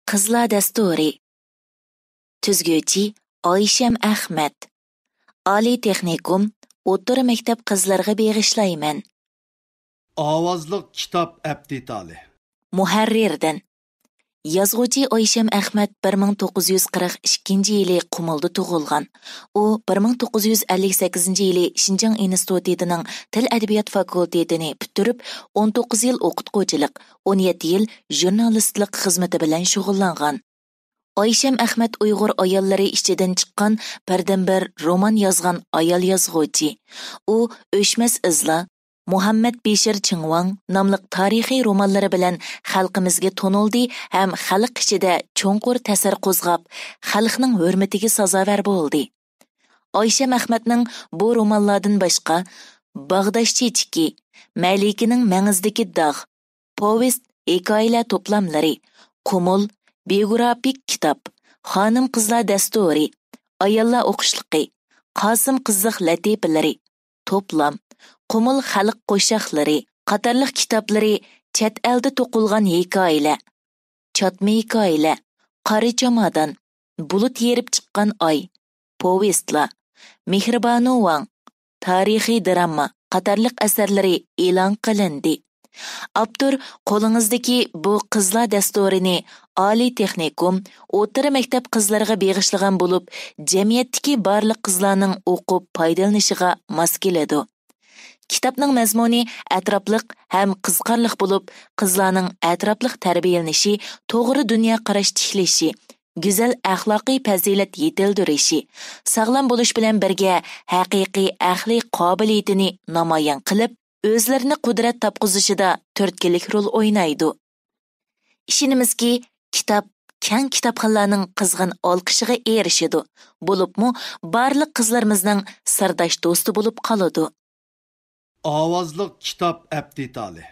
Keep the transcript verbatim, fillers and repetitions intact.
قىزلار دەستۇرى. تۈزگۈچى ئايشەم ئەخمەت. ئالىي تېخنىكوم، ئوتتۇرا مەكتەپ قىزلىرىغا بېغىشلايمەن. ئاۋازلىق كىتاب ئەپ دېتالى. مۇھەررىردىن. يازغۇچى ئايشەم ئەخمەت بىر مىڭ توققۇز يۈز قىرىق ئىككىنچى يىلى قۇمۇلدا تۇغۇلغان. ئۇ بىر مىڭ توققۇز يۈز ئەللىك سەككىزىنچى يىلى شىنجاڭ ئىنستىتۇتىنىڭ تىل ئەدەبىيات فاكۇلتېتىنى پۈتتۈرۈپ، ئون توققۇز يىل ئوقۇتقۇچىلىق، ئون يەتتە يىل ژۇرنالىستلىق خىزمىتى بىلەن شۇغۇللانغان. ئايشەم ئەخمەت ئۇيغۇر ئاياللىرى ئىچىدىن چىققان بىردىنبىر رومان يازغان ئايال يازغۇچى. ئۇ ئۆچمەس ئىزلار، مۇھەممەد بېشىر چىڭۋاڭ ناملىق تارىخىي رومانلىرى بىلەن خەلقىمىزگە تونۇلدى ھەم خەلق ئىچىدە چوڭقۇر تەسىر قوزغاپ، خەلقنىڭ ھۆرمىتىگە سازاۋەر بولدى. ئايشەم ئەخمەتنىڭ بۇ رومانلاردىن باشقا، باغداش چېچىكى، مەلىكىنىڭ مەڭزىدىكى داغ، پوۋېست، ھېكايىلەر توپلاملىرى، قۇمۇل، بىيوگرافىك كىتاب، خانىم-قىزلار دەستۇرى، ئاياللار ئوقۇشلۇقى، قاسىم قىزىق لەتىپىلىرى، توپلام، قۇمۇل خەلق قوشاقلىرى قاتارلىق كىتابلىرى، چەت ئەلدە توقۇلغان ھېكايىلەر، چاتما ھېكايىلەر، قارا چامادان، بۇلۇت يېرىپ چىققان ئاي، پوۋېستلار، مېھرىبانۇ ۋاڭ، تارىخىي دىراما قاتارلىق ئەسەرلىرى ئېلان قىلىندى. ئاپتور قولىڭىزدىكى بۇ قىزلار دەستۇرىنى ئالىي تېخنىكوم، ئوتتۇرا مەكتەپ قىزلىرىغا بېغىشلىغان بولۇپ، جەمئىيەتتىكى بارلىق قىزلارنىڭ ئوقۇپ پايدىلىنىشىغا ماس كېلىدۇ. كىتابنىڭ مەزمۇنى ئەتراپلىق ھەم قىزىقارلىق بولۇپ، قىزلارنىڭ ئەتراپلىق تەربىيەلىنىشى، توغرا دۇنيا قاراش تىكلىشى، گۈزەل ئەخلاقىي پەزىلەت يېتىلدۈرۈشى، ساغلام بولۇش بىلەن بىرگە ھەقىقىي ئەقلىي قابىلىيىتىنى نامايان قىلىپ، ئۆزلىرىنى قۇدرەت تاپقۇزۇشىدا تۈرتكىلىك رول ئوينايدۇ. ئىشىنىمىزكى، كىتاب كەڭ كىتابخانلارنىڭ قىزغىن ئالقىشىغا ئېرىشىدۇ، بولۇپمۇ بارلىق قىزلىرىمىزنىڭ سىرداش دوستى بولۇپ قالىدۇ. ئاۋازلىق كىتاب ئەپ دېتالى.